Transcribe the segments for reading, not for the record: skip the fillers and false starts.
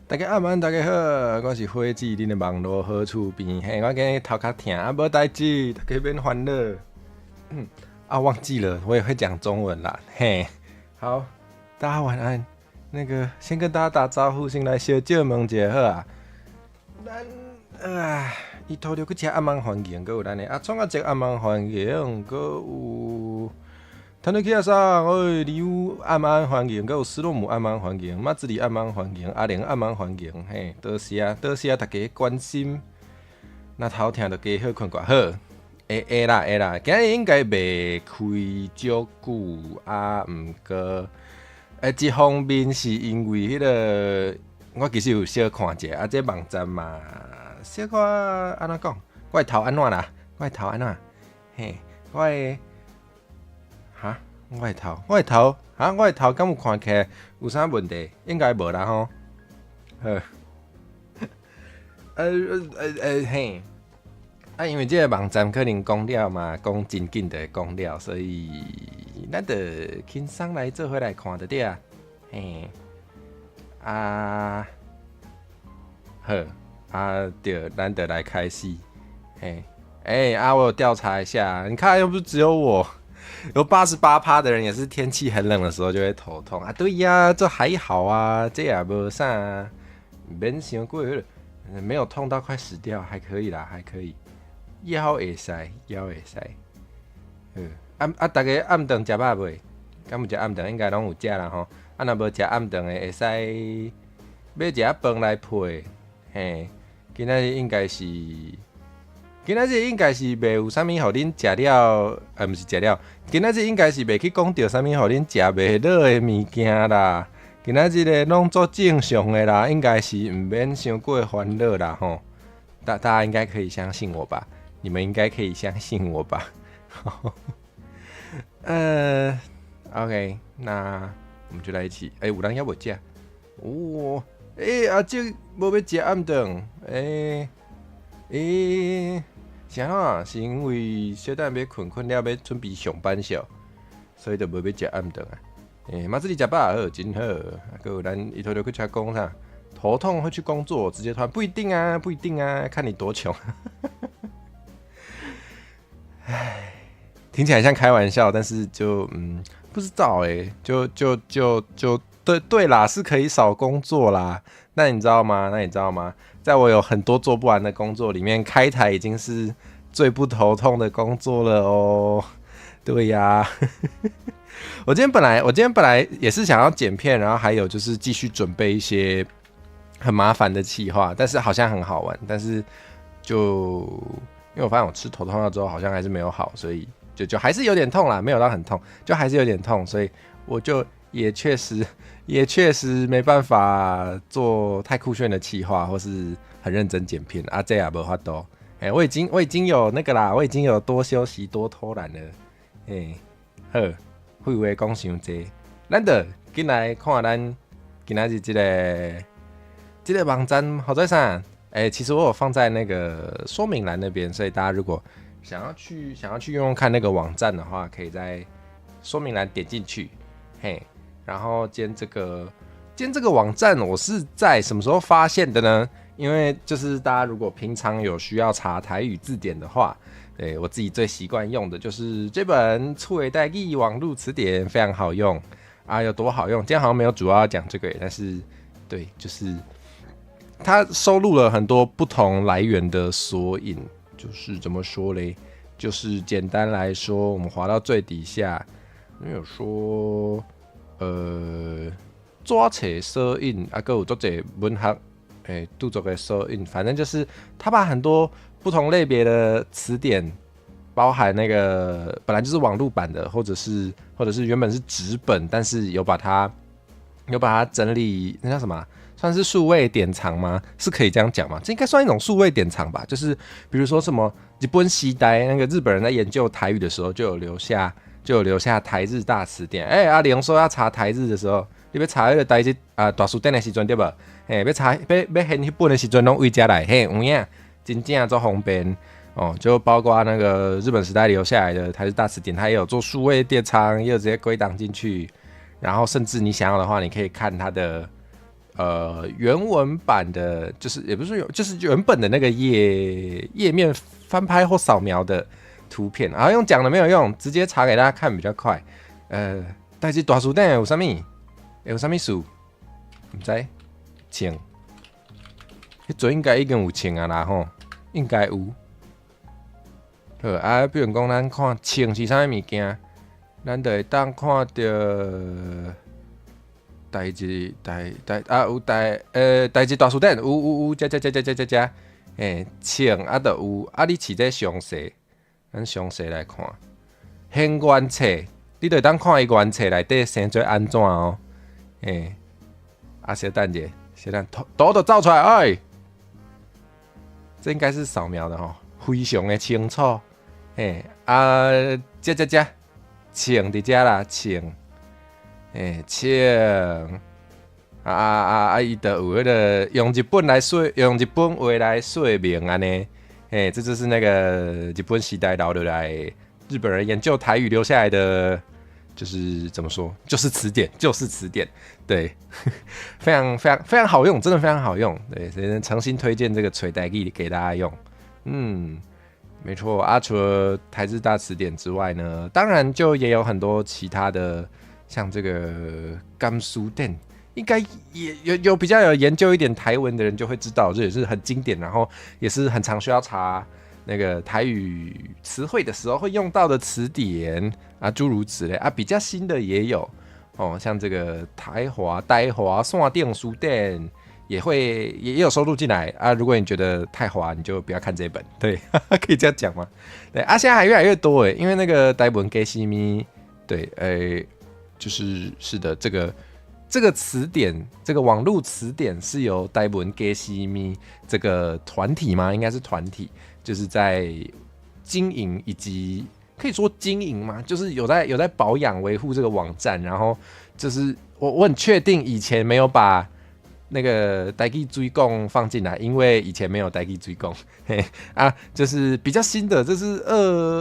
大家暗安，大家好，我是火子，恁的網路好厝邊。嘿，我今日頭殼疼，啊，無代誌，大家免煩惱。啊，忘記了，我也會講中文啦。嘿，好，大家晚安。那個先跟大家打招呼，先來小借問一下好啊。咱啊，伊塗著去食暗暗環境，閣有咱的阿創阿叔暗暗環境，閣有。譚瑞起桑，哎，李暗暗環境，閣有斯洛姆暗暗環境，馬子里暗暗環境，阿玲暗暗環境，嘿，多謝多謝大家關心。若頭疼就加好睏寡好，會會啦會啦，今日應該袂開足久啊，毋過，一方面是因為彼個，我其實有小看者，啊，這網站嘛，小可按怎講，我的頭按怎啦？我的頭按怎？嘿，我的。哈，我的頭，我的頭，哈，我的頭敢有看起來有啥問題？應該無啦吼。好，嘿，啊，因為這個網站可能講了嘛，講真緊就會講了，所以咱就輕鬆來做伙來看就對啊。嘿，啊，好，啊，對，咱就來開始。嘿，欸，啊，我有調查一下，你看又不是只有我。有88趴的人也是天氣很冷的時候就會頭痛啊！對呀，這還好啊，這也無啥，免傷過，沒有痛到快死掉，還可以啦，還可以。腰會使，腰會使。啊啊！大家暗頓食飽未？敢有食暗頓？應該攏有食啦吼。啊，若無食暗頓的，會使買一下飯來配。嘿，今仔日應該是。今仔日應該是袂有啥物予恁食了，毋是食了。今仔日應該是袂去講著啥物予恁食袂落的物件啦。今仔日的攏足正常的啦，應該是毋免傷過煩惱啦吼。大家應該可以相信我吧？你們應該可以相信我吧？OK，那我們就來一起。欸，有人猶無食？哦，欸，阿叔無欲食暗頓？欸，欸。是按怎？是因為小等欲睏，睏了欲準備上班少，所以就無欲食暗頓啊。欸，馬子里食飽好，真好。閣有咱伊頭就去吃講啥？頭痛會去工作，直接突不一定啊，不一定啊，看你多窮。唉，聽起來像開玩笑，但是就不知道欸，就就就就對對啦，是可以少工作啦。那你知道嗎？那你知道嗎？在我有很多做不完的工作裡面，開台已經是最不頭痛的工作了哦。對呀，我今天本來也是想要剪片，然後還有就是繼續準備一些很麻煩的企劃，但是好像很好玩。但是就因為我發現我吃頭痛藥之後好像還是沒有好，所以就還是有點痛啦，沒有到很痛，就還是有點痛，所以我就也確實沒辦法做太酷炫的企劃，或是很認真剪片啊，這也無法度。欸，我已經有那個啦，我已經有多休息多偷懶了。欸，好，廢話講傷濟，咱就緊來看咱今仔日這個網站號做啥？欸，其實我有放在那個說明欄那邊，所以大家如果想要去用用看那個網站的話，可以在說明欄點進去。嘿。然後今天這個網站我是在什麼時候發現的呢？因為就是大家如果平常有需要查台語字典的話，對，我自己最習慣用的就是這本《厝的台語網路詞典》，非常好用啊！有多好用？今天好像沒有主要要講這個，但是對，就是它收錄了很多不同來源的索引，就是怎麼說嘞？就是簡單來說，我們滑到最底下，沒有說。紙冊索引啊，閣有足濟文學著作的索引，反正就是他把很多不同類別的詞典，包含那個本來就是網路版的，或者是原本是紙本，但是有把它整理，那叫什麼？算是數位典藏嗎？是可以這樣講嗎？這應該算一種數位典藏吧。就是比如說什麼日本時代那個日本人在研究台語的時候，就有留下台日大詞典。欸，阿玲說要查台日的時候，你欲查彼個台日啊大辭典的時陣對無？嘿，欲查欲欲還彼本的時陣，攏對遮來。嘿，有影，真正足方便哦。就包括那個日本時代留下來的台日大詞典，它也有做數位典藏，也有直接歸檔進去。然後甚至你想要的話，你可以看它的原文版的，就是也不是有，就是原本的那个页面翻拍或扫描的圖片，然後用講的沒有用，直接查給大家看比較快。台字大辭典有啥物？有啥物事？毋知，穿，彼陣應該已經有穿啊啦吼，應該有。好啊，比如講咱看穿是啥物物件，咱就會當看著台字台台啊有台字大辭典有有有，遮遮遮遮遮遮遮，欸，穿啊就有啊，你飼這詳細，咱詳細來看，現原冊，你就會當看伊原冊內底生做按怎哦，欸，啊小等者，小等圖圖就走出來，哎，這應該是掃描的吼，非常的清楚，欸，啊，遮遮遮，穿佇遮啦，穿。欸，穿啊啊啊啊！伊就有彼个用日本來說，用日本話來說明按呢，欸，這就是那個日本時代留落來，日本人研究台語留下來的，就是怎麼說，就是詞典，就是詞典，對，非常非常非常好用，真的非常好用，對，所以誠心推薦這個揣台語給大家用。嗯，沒錯啊，除了台字大詞典之外呢，當然就也有很多其他的。像這個甘書典，應該也有比較有研究一點台文的人就會知道，這也是很經典，然後也是很常需要查那個台語詞彙的時候會用到的詞典啊，諸如此類啊。比較新的也有哦，像這個台華線頂辭典也會也有收錄進來啊。如果你覺得太滑，你就不要看這本，對，可以這樣講嗎？對啊，現在還越來越多誒，因為那個台文加西咪，對，欸，就是是的，這個詞典，這個網絡詞典是由台文加西咪這個團體嗎？應該是團體，就是在經營以及可以說經營嗎？就是有在保養維護這個網站，然後就是我很確定以前沒有把那個台語水講放進來，因為以前沒有台語水講，嘿啊，就是比較新的，這是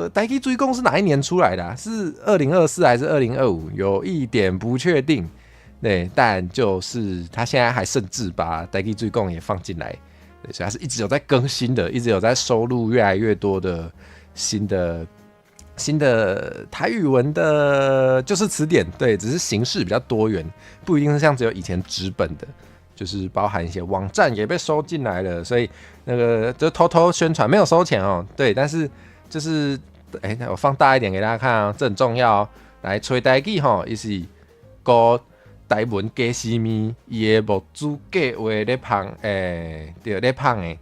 台語水講是哪一年出來的啊？是2024還是2025？有一點不確定。對，但就是他現在還甚至把台語水講也放進來，對，所以他是一直有在更新的，一直有在收錄越來越多的新的台語文的，就是詞典，對，只是形式比較多元，不一定是像只有以前紙本的。就是包含一些網站也被收進來了，所以那個就偷偷宣傳，沒有收錢哦。對，但是就是欸，我放大一點給大家看啊，這很重要哦。來，揣台語吼，伊是個台文加西咪，伊的募資計劃咧捧，欸，對，咧捧的，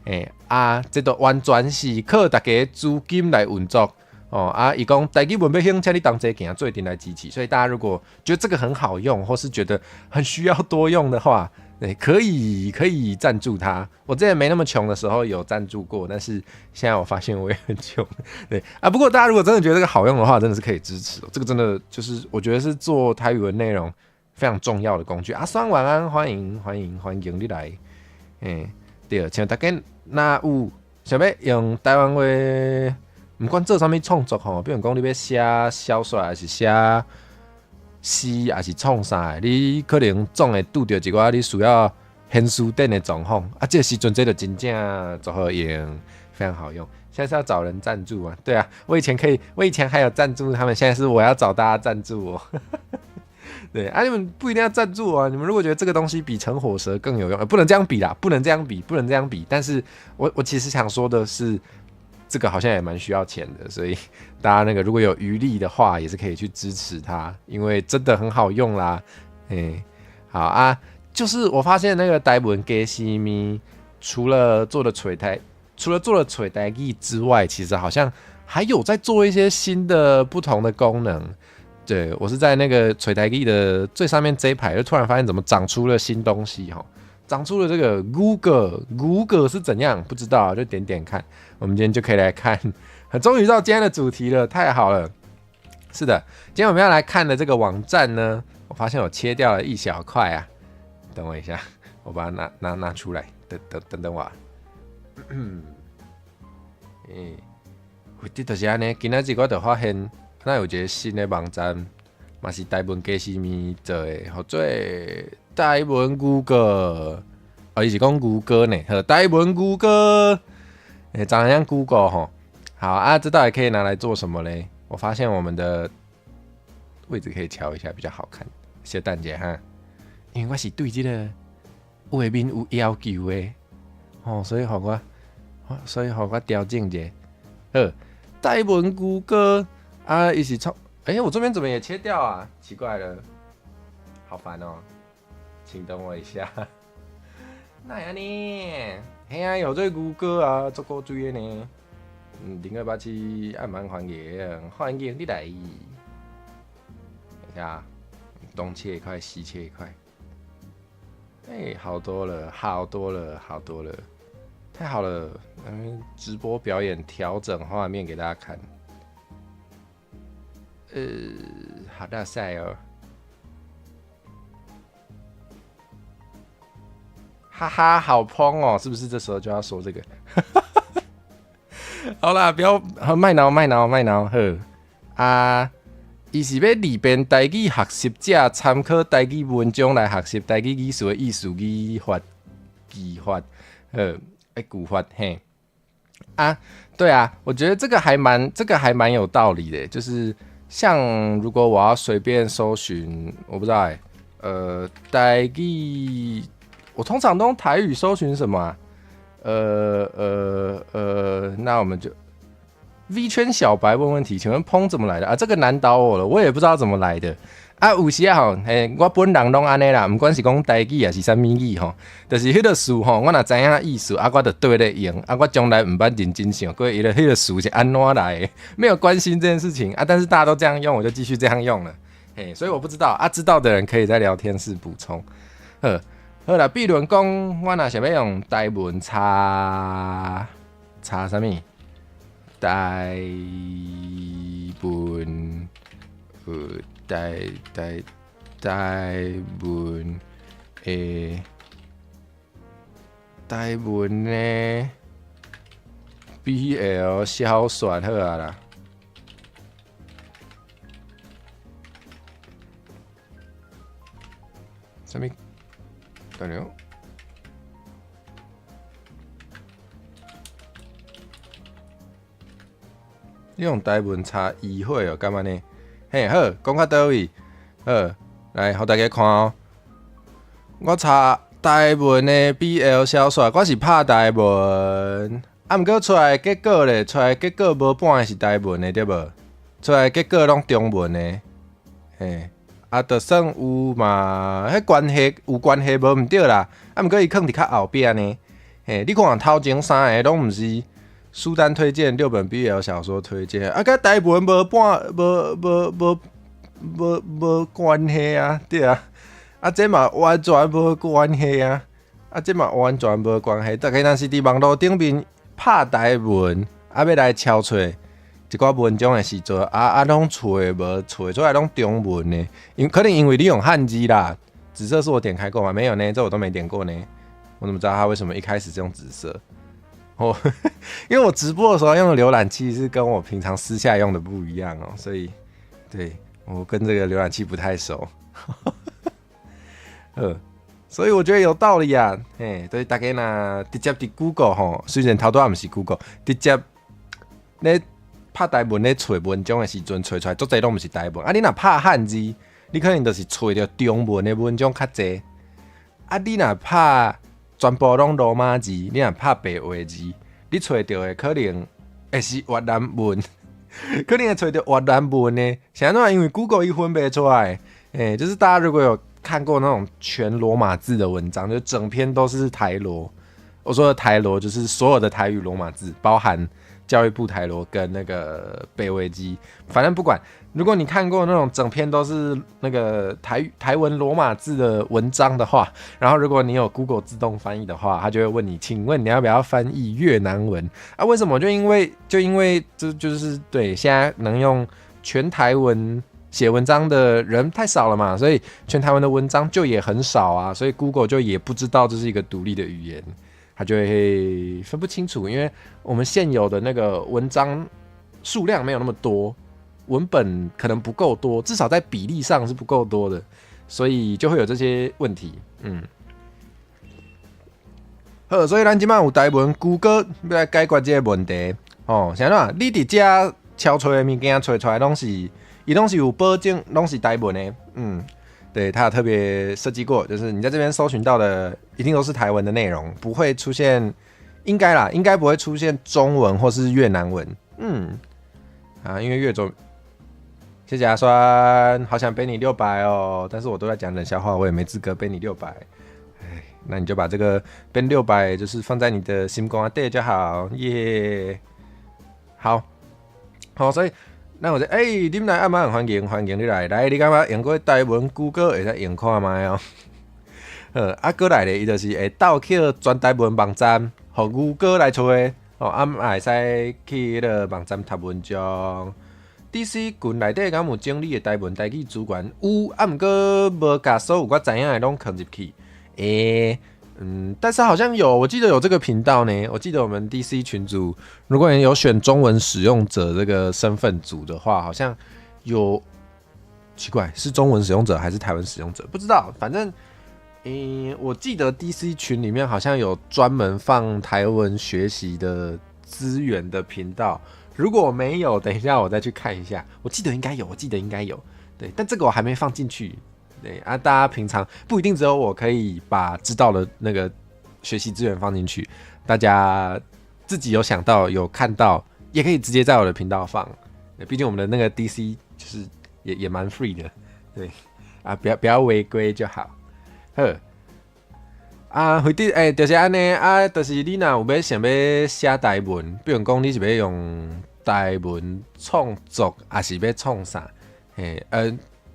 欸啊，這都完全是靠大家資金來運作哦。啊，伊講台語文欲興，請你同齊行，做陣來支持。所以大家如果覺得這個很好用，或是覺得很需要多用的話，對，可以贊助他。我之前沒那麼窮的時候有贊助過，但是現在我發現我也很窮。對啊，不過大家如果真的覺得這個好用的話，真的是可以支持。這個真的就是我覺得是做台語文內容非常重要的工具。阿酸晚安，歡迎歡迎歡迎你來。欸，對，像大家若有想欲用台灣話，毋管做啥物創作吼，比如講你欲寫小說，還是寫詩，還是創啥的，你可能總會拄著一寡你需要現辭典的狀況啊。這個時陣這就真正足好用，非常好用。現在是要找人贊助啊？對啊，我以前可以，我以前還有贊助他們，現在是我要找大家贊助我。對啊，你們不一定要贊助啊。你們如果覺得這個東西比成火蛇更有用，不能這樣比啦，不能這樣比，不能這樣比。但是我其實想說的是，這個好像也蠻需要錢的，所以大家那個如果有餘力的話，也是可以去支持它，因為真的很好用啦。欸，好啊，就是我發現那個台文加西咪，除了做了揣台語之外，其實好像還有在做一些新的不同的功能。對，我是在那個揣台語的最上面這一排，就突然發現怎麼長出了新東西哈，長出了這個 Google，Google 是怎樣？不知道，就點點看。我們今天就可以來看，終於到今天的主題了，太好了。是的，今天我們要來看的這個網站呢，我發現我切掉了一小塊啊，等我一下，我把它拿出來，等等等等我。欸，我就是按呢，今仔日我就發現，哪有一個新的網站，嘛是台文家私物做的，號做台文 Google，哦，伊是講牛哥呢，好，台文牛哥，欸，長得像 Google 吼。好啊，這到底可以拿來做什麼嘞？我發現我們的位置可以調一下，比較好看。小等一下哈，因為我是對這個畫面有要求的，哦，所以予我調整一下。好，台文牛哥啊，伊是創，欸，我這邊怎麼也切掉啊？奇怪了，好煩哦，請等我一下。哪會按呢？嘿啊，有這牛哥啊，足古錐的呢。嗯，0287，按蠻歡迎，歡迎你來。等一下，東切一塊，西切一塊。哎，好多了，好多了，好多了，太好了！咱們直播表演調整畫面給大家看。好大賽哦！哈哈，好砰哦，是不是這時候就要說這個？好啦，不要賣鬧賣鬧賣鬧，好啊！伊是欲利便台語學習者參考台語文章來學習台語語詞的意思、語法、語法，好，欸，句法嘿。啊，對啊，我覺得這個還蠻有道理的，就是像如果我要隨便搜尋，我不知道欸，台語，我通常都用台語搜尋什麼啊？那我們就 V 圈小白問問題，請問砰怎麼來的啊？這個難倒我了，我也不知道怎麼來的啊。有時啊吼，嘿，我本人攏按呢啦，毋管是講台語抑是啥物語吼，就是彼個詞吼，我若知影意思啊，我就綴咧用啊，我從來毋捌認真想過伊個彼個詞是按怎來的，沒有關心這件事情啊。但是大家都這樣用，我就繼續這樣用了。嘿，所以我不知道啊，知道的人可以在聊天室補充。好。好啦，比如講，我若想欲用台文查查啥物？台文，台台台文的台文的 BL 小說好啊啦。啥物？等下，你用台文查醫會哦，敢按呢？嘿，好，講到佗位？好，來，予大家看哦。我查台文的 BL 小說，我是拍台文，啊，毋過出來結果咧，出來結果無半個是台文的，對無？出來結果攏中文的，嘿。啊，就算有嘛，彼關係有關係無毋對啦。啊，毋過伊囥佇較後壁呢。嘿，你看頭前三个攏毋是書單推薦六本 BL 小說推薦，啊，佮台文無半無無無無無關係啊，對啊。啊，這嘛完全無關係啊。啊，這嘛完全無關係。大家若是佇網路頂面拍台文，啊，欲來敲揣一寡文章的時陣，啊啊，攏揣無揣出來攏中文的，因可能因為你用漢字啦。紫色是我點開過嗎？沒有呢，這我都沒點過呢。我怎麼知道他為什麼一開始是用紫色？哦，因為我直播的時候用的瀏覽器是跟我平常私下用的不一樣哦，所以對我跟這個瀏覽器不太熟。所以我覺得有道理啊。嘿，所以大家若直接佇 Google 吼，雖然頭拄仔毋是 Google，直接咧拍台文咧揣文章的時陣，揣出來足濟攏毋是台文。啊，你若拍漢字，你可能就是揣著中文的文章較濟。啊，你若拍全部攏羅馬字，你若拍白話字，你揣著的可能會是越南文，可能會揣著越南文的。是按怎？因為 Google 伊分袂出來。欸，就是大家如果有看過那種全羅馬字的文章，就整篇都是台羅。我說的台羅就是所有的台語羅馬字，包含教育部台羅跟那個北維基，反正不管。如果你看過那種整篇都是那個台文羅馬字的文章的話，然後如果你有 Google 自動翻譯的話，他就會問你，請問你要不要翻譯越南文啊？為什麼？就因為就是對，現在能用全台文寫文章的人太少了嘛，所以全台文的文章就也很少啊，所以 Google 就也不知道這是一個獨立的語言。他就會分不清楚，因為我們現有的那個文章數量沒有那麼多，文本可能不夠多，至少在比例上是不夠多的，所以就會有這些問題。嗯，好，所以咱這擺有台文谷歌欲來解決這個問題。哦，啥怎？你佇遮敲揣的物件揣出來攏是，伊攏是有保證，攏是台文的。嗯，對，他有特別設計過，就是你在這邊搜尋到的，一定都是台文的內容，不會出現，應該啦，應該不會出現中文或是越南文。嗯，啊，因為越中。謝謝阿酸，好想背你六百哦，但是我都在講冷笑話，我也沒資格背你六百。哎，那你就把這個編六百，就是放在你的心肝底就好耶。好，好，所以那我就哎，你們來阿媽歡迎歡迎你來，來，你感覺用過台文谷歌會使用看覓哦？好，啊，閣來咧，伊就是會導去全台文網站，予谷歌來揣哦，啊，嘛會使去彼个網站讀文章。DC 群內底敢有整理的台文台語資源？有，啊，毋過無共所有我知影的攏囥入去。欸，嗯，但是好像有，我記得有這個頻道呢。我記得我們 DC 群組，如果你有選中文使用者這個身份組的話，好像有，奇怪，是中文使用者還是台灣使用者？不知道，反正，欸，我記得 DC 群裡面好像有專門放台文學習的資源的頻道。如果沒有，等一下我再去看一下。我記得應該有，我記得應該有，對，但這個我還沒放進去。對啊，大家平常不一定只有我可以把知道的那個學習資源放進去，大家自己有想到有看到，也可以直接在我的頻道放。畢竟我們的那個 DC 就是也蠻 free 的，對啊，不要違規就好。好，啊，回弟，欸，就是按呢啊，就是你若有欲想欲寫台文，比如講你是欲用台文創作，抑是欲創啥？嘿，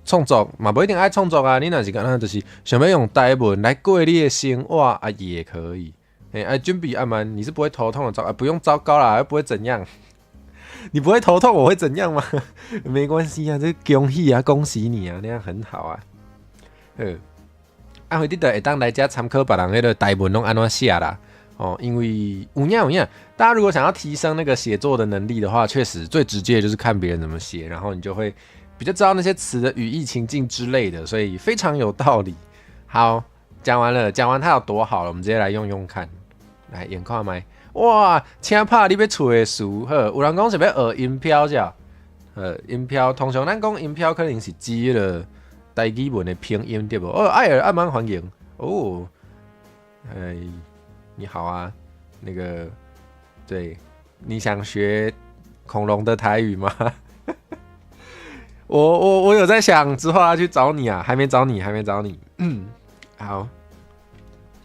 創作嘛，無一定愛創作啊。你若是敢若就是想欲用台文來過你的生活啊，也可以。欸，啊，準備阿曼，你是不會頭痛的，糟啊，不用糟糕啦，又不會怎樣。你不會頭痛，我會怎樣嗎？沒關係啊，這恭喜啊，恭喜你啊，那樣很好啊。好，啊，回弟就會當來遮參考別人彼个台文攏按怎寫啦。哦，因為有影有影，大家如果想要提升那個寫作的能力的話，確實最直接的就是看別人怎麼寫，然後你就會比較知道那些詞的語義情境之類的，所以非常有道理。好，講完了，講完它有多好了，我們直接來用用看，來用看覓。哇，請拍你欲揣的詞，好，有人講是欲學音標遮，音標通常咱講音標可能是指彼个台語文的拼音對無？哦，艾爾阿曼歡迎，哦，哎，你好啊，那個，對，你想學恐龍的台語嗎？我有在想之後要去找你啊，還沒找你，還沒找你。嗯，好，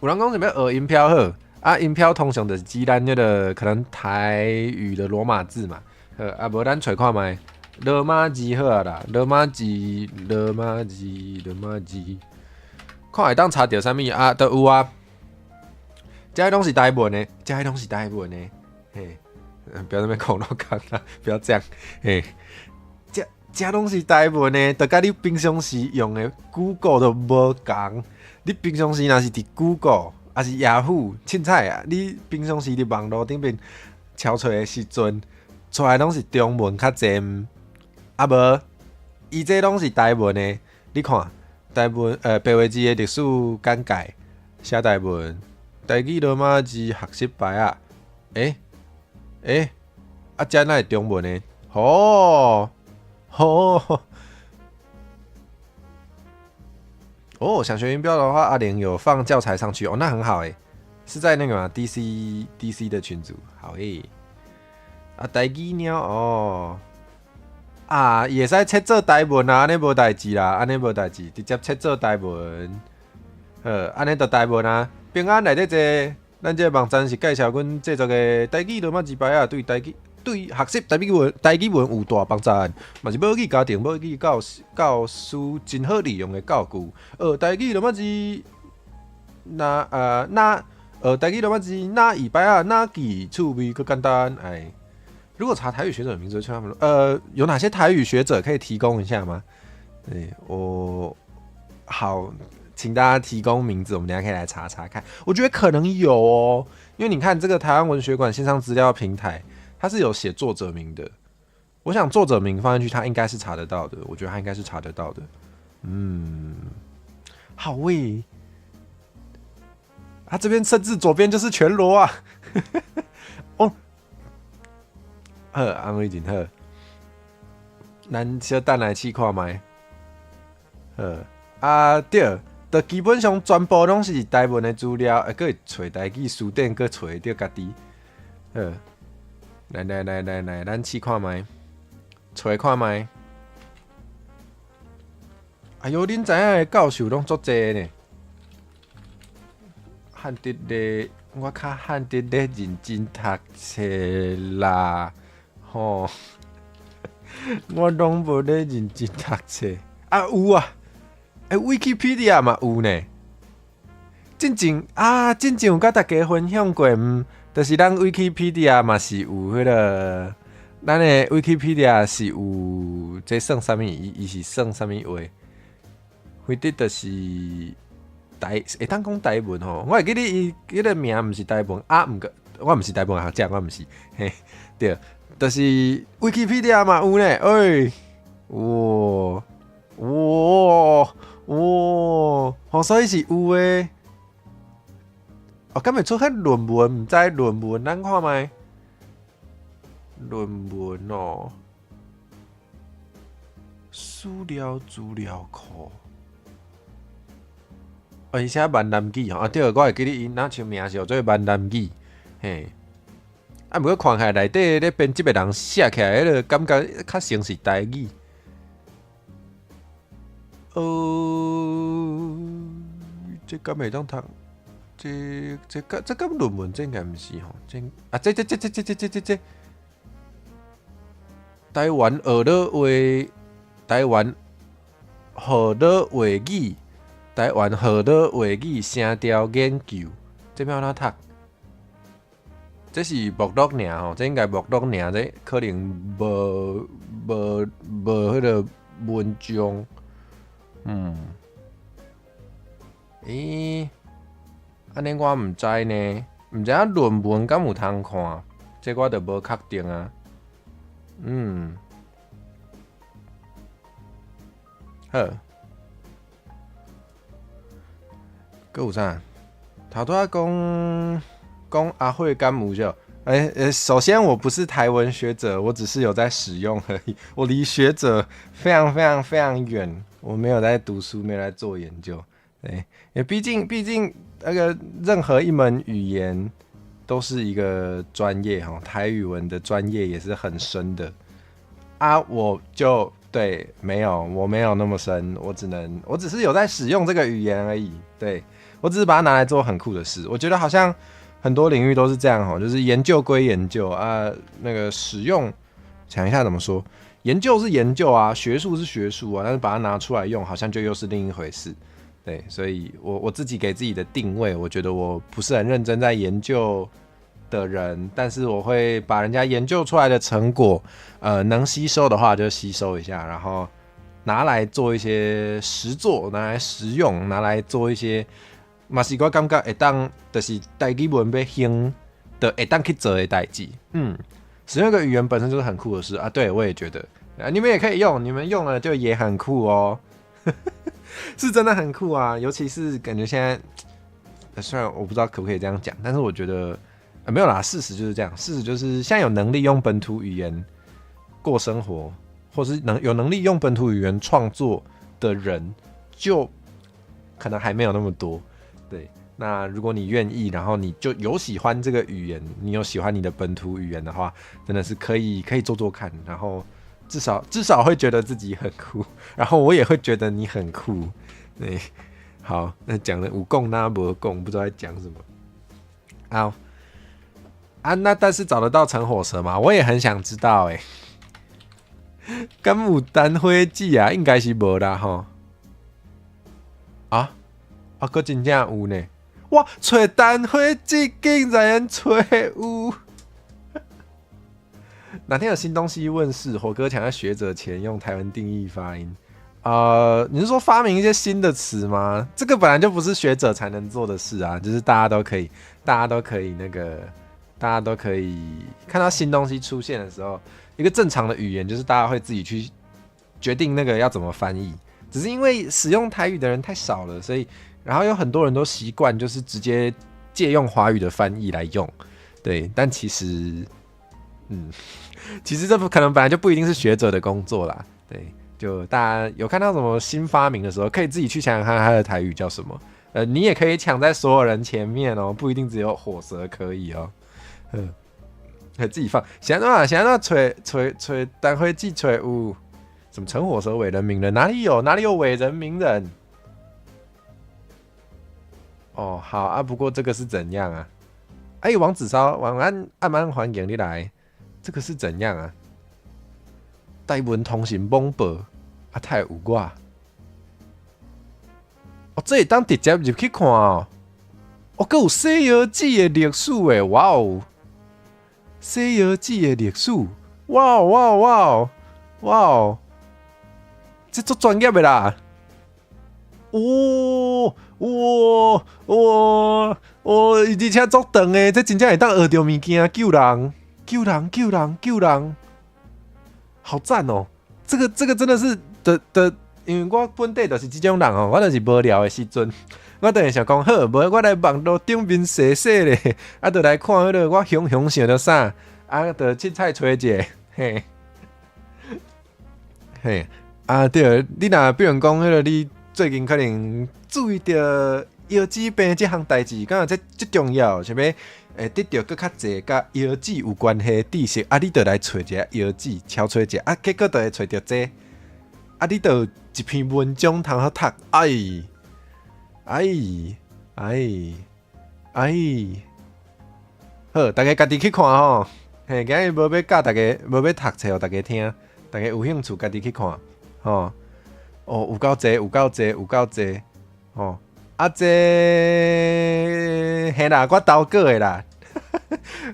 有人講是欲學音標好，啊，音標通常就是指咱彼个可能台語的羅馬字嘛，好，啊，無咱揣看覓，羅馬字好啊啦，羅馬字，羅馬字，羅馬字，看會當查著啥物啊？都有啊，這攏是台文的，這攏是台文的，嘿，不要在那邊恐龍講啦，不要這樣，嘿。這攏是台文的，就佮你平常時用的 Google 都無仝。你平常時若是佇 Google，抑是雅虎，凊彩啊，你平常時佇網路頂面敲揣的時陣，出來攏是中文較濟，啊無，伊這攏是台文的。你看，台文白話字的歷史簡介，寫台文，台語羅馬字學習牌仔，欸欸，啊這哪會中文的？哦。哦，哦，想學音標的話，阿玲有放教材上去哦，那很好誒，是在那個嘛 DC 的群組，好誒。啊，台語鳥哦，啊，會使切做台文啊，按呢無代誌啦，按呢無代誌，直接切做台文，好，按呢就台文啊。平安內底這，咱這個網站是介紹阮製作的台語羅馬字牌仔，對台語。對學習台語文有大幫助，嘛是母語家庭、母語教師真好利用的教具。學台語羅馬字，那那學台語羅馬字哪會牌仔哪記趣味閣簡單。哎，如果查台語學者的名字，他們有哪些台語學者可以提供一下嗎？對，我好，請大家提供名字，我們等下可以來查查看。我覺得可能有哦，因為你看這個台灣文學館線上資料平台。它是有寫作者名的，我我想作者名放進去，他應該是查得到的。我覺得他應該是查得到的。嗯，好喂，他這邊甚至左邊就是全裸啊！哦，好，安慰真好，咱小等來試看覓。好，啊對，就基本上全部攏是台文的資料，啊，閣會揣台語辭典，閣揣會著家己。好，來來來來來，咱試看覓，揣看覓。哎喲，恁知影的教授攏足濟呢？漢德咧，我較漢德咧認真讀冊啦，吼！我攏無咧認真讀冊。啊有啊，欸，Wikipedia 嘛有呢。進前啊，進前有佮大家分享過，毋，就是咱 Wikipedia 嘛是有彼個，咱的 Wikipedia 是有，這算啥物？伊是算啥物話？非得就是台會當講台文吼，我會記得伊彼個名毋是台文啊，毋過我毋是台文學者，我毋是，嘿，對，就是 Wikipedia 嘛有呢，欸，哇哇哇，吼，所以是有的。哦，敢會出彼論文？毋知論文，咱看覓論文哦，史料資料庫。哦，伊寫閩南語吼，啊對，我會記得伊若像名是叫做閩南語，嘿。啊，毋過看起來內底咧編輯的人寫起來，彼個感覺較像是台語。哦，這敢會當讀？這敢論文？這應該毋是吼？這啊，這這這這這這這這這台灣河洛話，台灣河洛話語。台灣河洛話語聲調研究，這欲按怎讀？這是目錄爾吼，這應該目錄爾，這可能無無無彼個文章。嗯，欸，按呢我毋知呢，毋知影論文敢有通看，這我就無確定啊。嗯，好。閣有啥？頭拄仔講講阿慧敢有啥？欸欸，首先我不是台文學者，我只是有在使用而已。我離學者非常非常非常遠，我沒有在讀書，沒有在做研究。對，也畢竟那個任何一門語言都是一個專業哈，台語文的專業也是很深的。啊，我就對，沒有，我沒有那麼深，我只能，我只是有在使用這個語言而已。對，我只是把它拿來做很酷的事。我覺得好像很多領域都是這樣哈，就是研究歸研究啊，那個使用，想一下怎麼說，研究是研究啊，學術是學術啊，但是把它拿出來用，好像就又是另一回事。對，所以我自己給自己的定位，我覺得我不是很認真在研究的人，但是我會把人家研究出來的成果，能吸收的話就吸收一下，然後拿來做一些實作，拿來實用，拿來做一些，嘛是我感覺會當，就是台語文欲興，就會當去做的代誌。嗯，使用一個語言本身就是很酷的事啊。對，我也覺得，啊，你們也可以用，你們用了就也很酷哦，是真的很酷啊。尤其是感覺現在，雖然我不知道可不可以這樣講，但是我覺得，啊，沒有啦，事實就是這樣，事實就是現在有能力用本土語言過生活，或是能有能力用本土語言創作的人，就可能還沒有那麼多。對，那如果你願意，然後你就有喜歡這個語言，你有喜歡你的本土語言的話，真的是可以做做看，然後至少會覺得自己很酷，然後我也會覺得你很酷。對，好，那講了有講那無講，不知道在講什麼。好啊，那但是找得到陳火蛇嗎？我也很想知道欸。敢有單火子啊？應該是無啦吼。啊啊，閣真正有呢！哇，揣單火子竟然揣有。哪天有新東西問世，火哥搶在學者前用台灣定義發音。你是說發明一些新的詞嗎？這個本來就不是學者才能做的事啊，就是大家都可以，大家都可以那個，大家都可以看到新東西出現的時候，一個正常的語言，就是大家會自己去決定那個要怎麼翻譯。只是因為使用台語的人太少了，所以然後有很多人都習慣就是直接借用華語的翻譯來用。對，但其實，其實這不可能，本來就不一定是學者的工作啦。對，就大家有看到什麼新發明的時候，可以自己去想想看它的台語叫什麼。你也可以搶在所有人前面哦，不一定只有火蛇可以哦。嗯，可以自己放。現在現在揣揣揣，單飛機揣有什麼陳火蛇偉人名人？哪裡有？哪裡有偉人名人？哦，好啊，不過這個是怎樣啊？哎，王子超，晚安，暗安歡迎你來。這個是怎樣啊？台文通訊網報啊，太有我。哦，這會當直接入去看哦。哦，閣有西遊記的歷史誒，哇哦！西遊記的歷史，哇哦哇哦哇哦哇哦！這足專業的啦！哦哇哇哇！而且足長的，這真正會當學著物件，救人救人救人救人，好讚哦！這個真的是的的，因為我本底就是這種人哦，我就是無聊的時陣，我就會想講好，無我來網路頂面踅踅咧，啊，就來看彼個我雄雄想著啥，啊，就凊彩揣者，嘿，嘿，啊對，你若比如講彼個你最近可能注意著腰子病這項代誌，感覺這足重要，想欲會得著閣較濟佮腰子有關係的知識，啊，你就來揣一下腰子，敲揣一下，啊，結果就會揣著這，啊，你就有一篇文章通好讀，哎，哎，哎，哎，好，大家家己去看吼，嘿，今日無欲教大家，無欲讀冊予大家聽，大家有興趣家己去看，吼，哦，有夠濟，有夠濟，有夠濟，吼，啊，這嘿啦，我投稿的啦，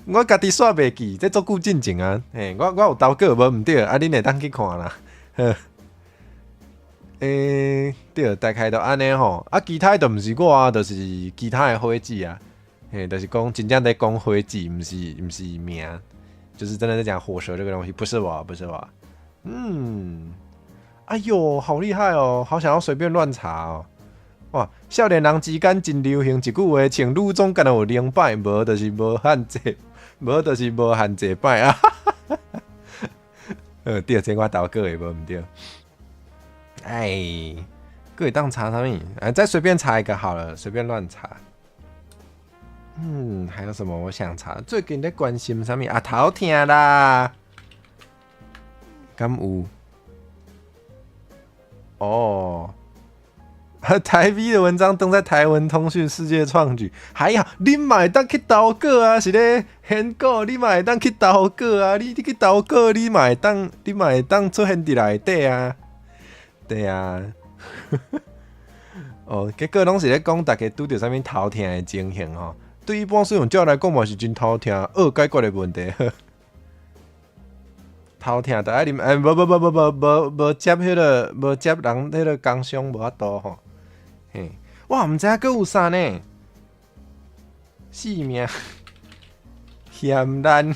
我家己煞袂記，這足久進前啊，嘿，我有投稿無毋對，啊，恁會當去看啦，好。對，大概就按呢吼，啊，其他的就毋是我啊，就是其他的伙計啊，嘿，就是講真正咧講伙計，毋是名，就是真的在講火蛇這個東西，不是我，不是我，哎喲，好厲害哦，好想要隨便亂查哦，哇，少年人之間真流行一句話，像女總敢若有靈擺，無就是無限制，無就是無限制擺啊，對，這我投稿的無毋對。哎，閣會當查啥物？哎，再隨便查一個好了，隨便亂查。還有什麼我想查？最近咧關心啥物？啊，頭痛啦，敢有？哦，台 V 的文章登在台文通訊世界創舉，還好，你嘛會當去投稿啊？是咧，現果你嘛會當去投稿啊？你去投稿，你嘛會當，你嘛會當出現佇內底啊？對啊，哦，結果攏是咧講大家拄著啥物頭痛的情形吼。對一般使用者來講嘛是真頭痛，愛解決的問題。頭痛就愛啉，欸，無無無無無無無接彼個，無接人彼個工商無法度吼。嘿，哇，毋知影閣有啥呢？性命嫌難。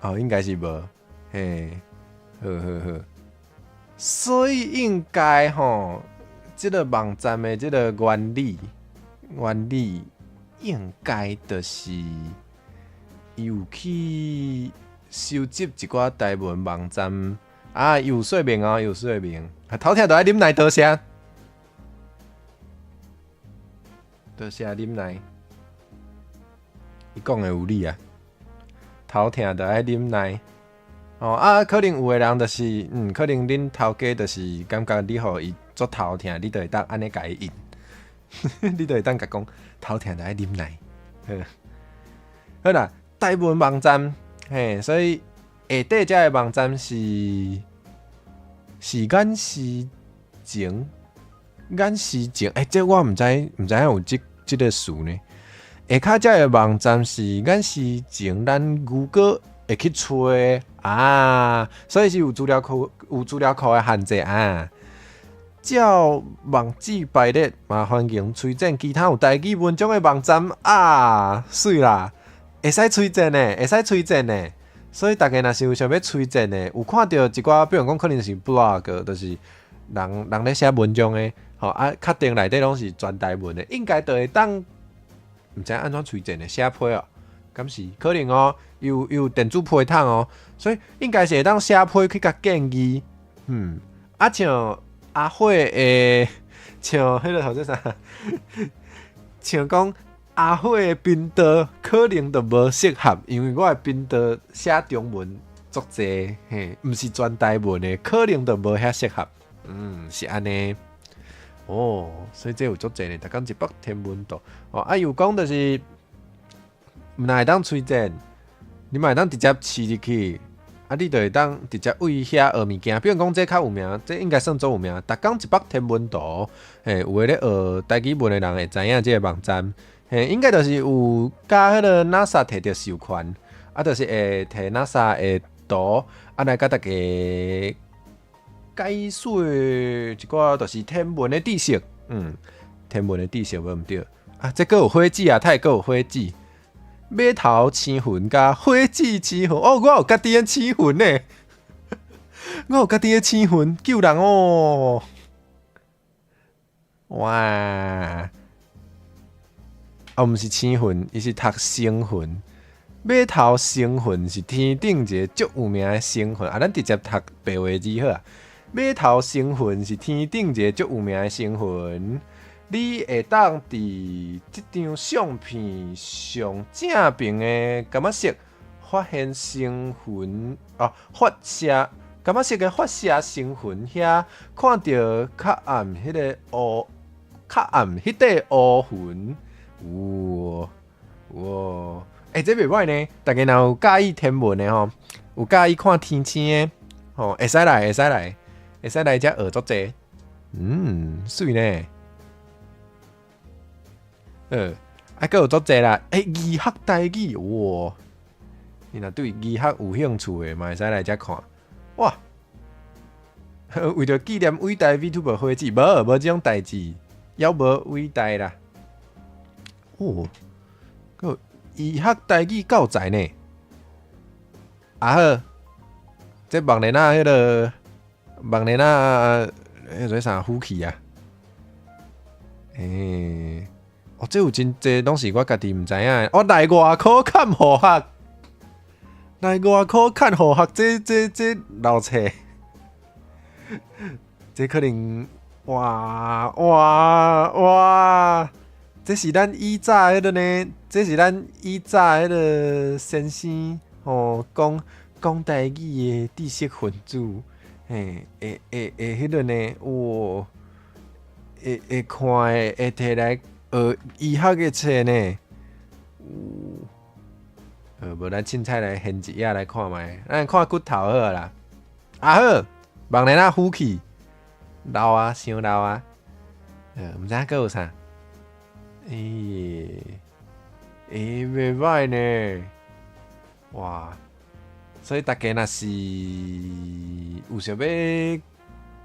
哦，應該是無，嘿，好好好，所以應該吼，這個網站的這個原理應該就是伊有去收集一寡台文網站啊，有說明哦，有說明。啊，頭痛就愛忍耐，多謝，多謝忍耐，伊講的有理啊。頭痛就愛忍耐，哦啊，可能有的人就是，可能恁頭家就是感覺你予伊足頭痛，你就會當按呢共伊應，你就會當共講頭痛就愛忍耐，好啦，台文網站，嘿，所以下底這个網站是眼時鐘，眼時鐘，欸，這我毋知毋知影有這個詞呢。下跤這个網站是眼時鐘，咱谷歌會去揣啊，所以是有資料庫，有資料庫的限制啊。照網址排列嘛，歡迎推薦其他有台語文章的網站啊，媠啦！會使推薦的，會使推薦的。所以大家若是有想欲推薦的，有看著一寡，比如講可能是 blog，就是人人咧寫文章的，吼啊，確定內底攏是全台文的，應該就會當，毋知按怎推薦的寫批哦，敢是可能哦，有有電子批桶哦，所以應該是會當寫批去共建議，啊像阿火的，像彼個號做啥，像講。阿火的頻道可能就無適合，因為我的頻道寫中文足濟，嘿，毋是全台文的，可能就無遐適合。是按呢。哦，所以這有足濟呢，逐工一百天文圖。哦，啊又講就是，毋但會當推薦，你嘛會當直接飼入去，啊，你就會當直接對遐學物件。比如講，這較有名，這應該算足有名。逐工一百天文圖，嘿，有的咧學台語文的人會知影這个網站。嘿，應該就是有佮彼个 NASA 摕著授權，啊，就是會摕 NASA 的圖，啊來共大家解說一寡，就是天文的知識，天文的知識無毋對。啊，這閣有火箭啊，泰閣有火箭，馬頭星雲佮火箭星雲，哦，我有家己的星雲呢，我有家己的星雲救人哦，哇！啊，毋是星雲，伊是讀星雲。馬頭星雲是天頂一個足有名的星雲，啊，咱直接讀白話字好啊。馬頭星雲是天頂一個足有名的星雲，你會當佇這張相片上正爿的柑仔色發現星雲，哦，發射柑仔色的發射星雲遐，看著較暗彼个烏，較暗彼塊烏雲。有哇，欸，這袂䆀呢！大家若有佮意天文的吼，有佮意看天星的吼，會使來，會使來，會使來遮學足濟。媠呢。啊，閣有足濟啦！欸，醫學台語，哇！你若對醫學有興趣的，嘛會使來遮看。哇！為著紀念偉大 VTuber 火箭，無無這種代誌，猶無偉大啦。哦，閣醫學台語教材呢？啊好，這網連仔彼个網連仔，彼個啥虎氣啊？欸，哦，這有真濟攏是我家己毋知影的。哦，內外科看護學，內外科看護學，這這這老冊，這可能哇哇哇！這是咱以早彼个呢？這是咱以早彼个先生吼講講台語的知識分子，嘿，會會會彼个呢？哇，會會看的，會摕來學醫學的冊呢？有，無咱凊彩來掀一頁來看覓，咱來看骨頭好啦。啊好，網連仔虎氣，老啊，傷老啊，毋知影閣有啥？欸，欸，袂䆀呢，哇！所以大家若是有想欲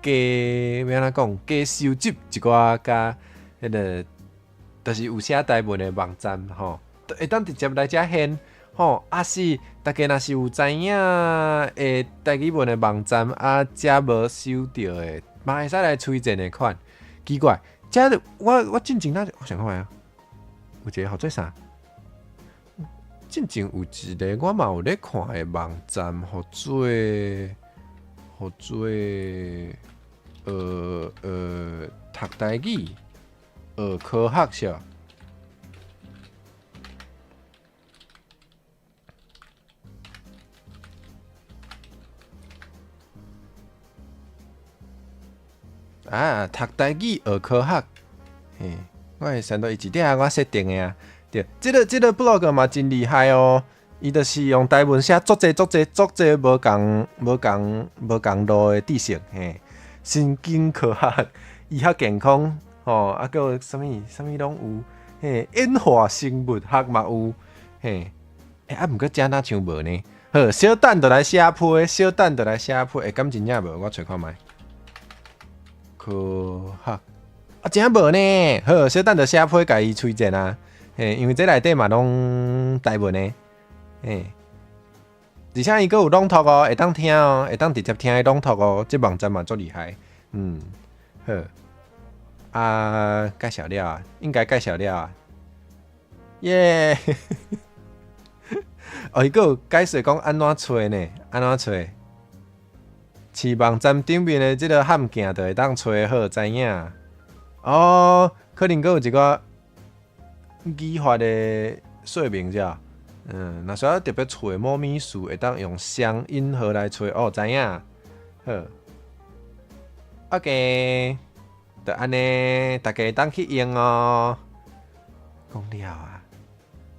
加，欲按怎講，加收集一寡佮彼个，就是有寫台文的網站吼，會當直接來遮現吼。啊是，大家若是有知影的台語文的網站啊，遮無收著的，嘛會使來推薦的款。奇怪。遮我我進前那我想看覓啊，有一個號做啥？進前有一個我嘛有咧看的網站，號做號做讀台語、學科學是。啊，讀台語學科學，嘿，我會想到伊一點我設定的啊，對，這个這个 blog 嘛真厲害哦，伊就是用台文寫足濟足濟足濟無仝無仝無仝路的知識，嘿，神經科學、醫學健康，吼，啊，閣有啥物啥物攏有，嘿，演化生物學嘛有，嘿，欸，啊，毋過遮若像無呢？好，小等就來寫批，小等就來寫批，欸，敢真正無？我揣看覓。科學啊，真正無呢。好，小等就寫批共伊推薦啊。嘿，因為這內底嘛攏台文的。嘿，而且伊閣有朗讀哦，會當聽哦，會當直接聽伊朗讀哦，這網站嘛足厲害。嗯，好，啊，介紹了啊，應該介紹了啊，耶！哦，伊閣有解說講按怎揣呢？按怎揣？飼網站頂面的這个譀鏡就會當揣好，知影？哦，可能閣有一寡語法的說明者。若需要特別揣某物事，會當用雙引號來揣。哦，知影？好，OK，就按呢，大家會當去用哦。講了啊，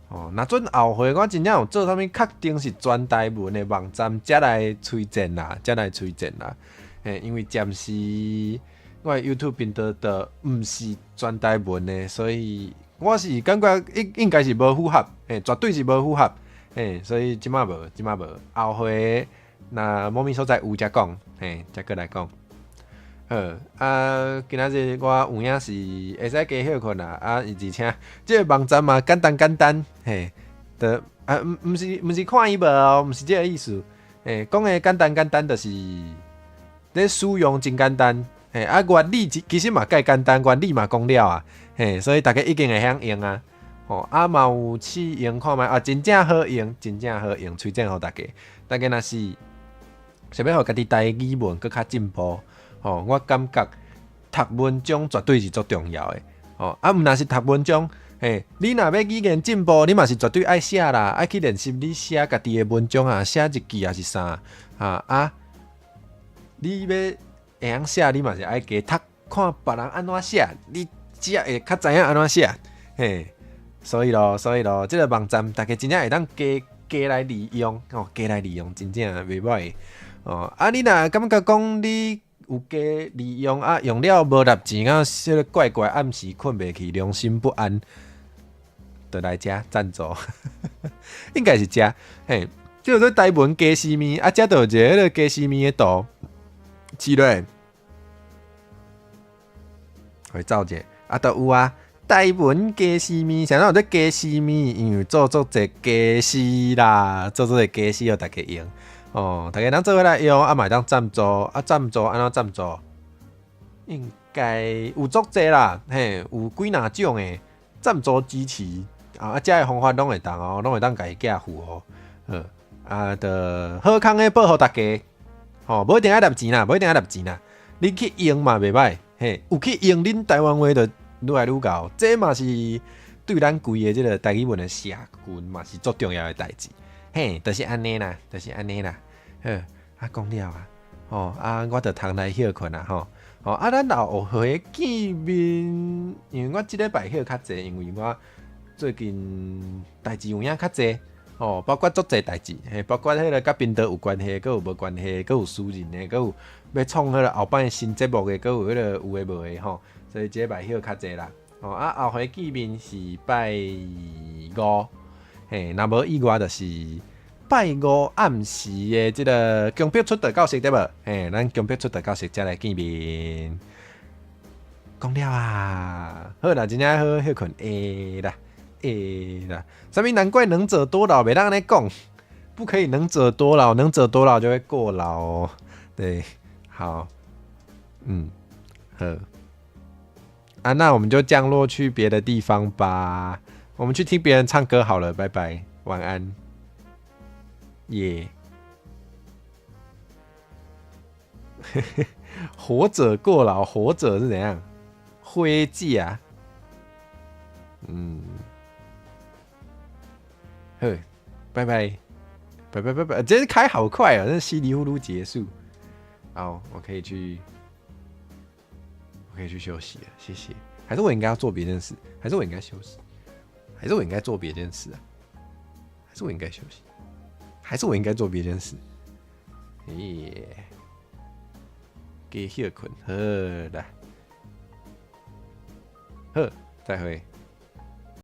哦，若準後回我真正有做啥物確定是全台文的網站，才來推薦啦，才來推薦啦。嘿，因為暫時我的 YouTube 頻道都毋是全台文的，所以我是感覺應該是無符合，嘿，絕對是無符合，嘿，所以這馬無，這馬無。後回若某物所在有才講，嘿，才閣來講。好，啊，今仔日我有影是會使加歇睏啦，啊，而且這个網站嘛簡單簡單，嘿，就啊，毋是看伊無哦，毋是這个意思，嘿，講的簡單簡單就是咧使用真簡單，嘿，啊，原理其實嘛蓋簡單，原理嘛講了啊，嘿，所以大家一定會曉用啊，吼，啊嘛有試用看覓啊，真正好用，真正好用，推薦予大家。大家若是想欲予家己台語文閣較進步，吼，我感覺讀文章絕對是足重要的，吼，啊，毋但是讀文章，嘿，你若欲語言進步，你嘛是絕對愛寫啦，愛去練習你寫家己的文章啊，寫日記抑是啥，啊，你欲會曉寫，你嘛是愛加讀，看別人按怎寫，你才會較知影按怎寫，嘿，所以咯，這个網站大家真正會當加加來利用，哦，加來利用，真正袂䆀，哦，啊，你若感覺講你有加利用啊，用了無納錢啊，小可怪怪，暗時睏袂去，良心不安，就來遮贊助，應該是遮，嘿，叫做台文雞絲麵，啊，遮就有一个彼个雞絲麵的圖，試落，會走者，啊，都有啊，台文雞絲麵，啥人有這雞絲麵？因為做足濟家私啦，做足濟家私予大家用。哦，大家通做伙來用，啊嘛會當贊助，啊贊助按怎贊助？應該有足濟啦，嘿，有幾若種的贊助支持，啊，遮的方法攏會當哦，攏會當共伊寄付哦，好，啊，就好康的報予大家，吼，無一定愛納錢啦，無一定愛納錢啦，你去用嘛袂䆀，嘿，有去用，恁台灣話就愈來愈𠢕，這嘛是對咱規个這个台語文的社群嘛是足重要的代誌，嘿，就是按呢啦，就是按呢啦。好，啊講了啊，吼啊，我就通來歇睏啊，吼，吼啊，咱後回見面，因為我這禮拜歇較濟，因為我最近代誌有影較濟，吼，包括足濟代誌，嘿，包括彼个佮頻道有關係，閣有無關係，閣有私人的，閣有欲創彼个後擺新節目的，閣有彼个有的無的吼，所以這禮拜歇較濟啦，吼啊，後回見面是拜五，嘿，若無意外就是拜五暗時的這个強迫出道教室對無？嘿，咱強迫出道教室才來見面。講了啊，好啦，真正好歇睏會啦，會啦。啥物難怪能者多勞，袂當按呢講，不可以能者多勞，能者多勞就會過勞哦。對，好，嗯，好。啊，那我們就降落去別的地方吧。我們去聽別人唱歌好了，拜拜，晚安。耶！活者過勞，活者是怎樣？灰燼啊？嗯，好，拜拜，拜拜拜拜，今天開好快啊，這稀里糊塗結束。好，我可以去休息了，謝謝。還是我應該要做別件事？還是我應該休息？還是我應該做別件事啊？還是我應該休息？還是我應該做別件事？耶，加歇睏，好啦，好，再會。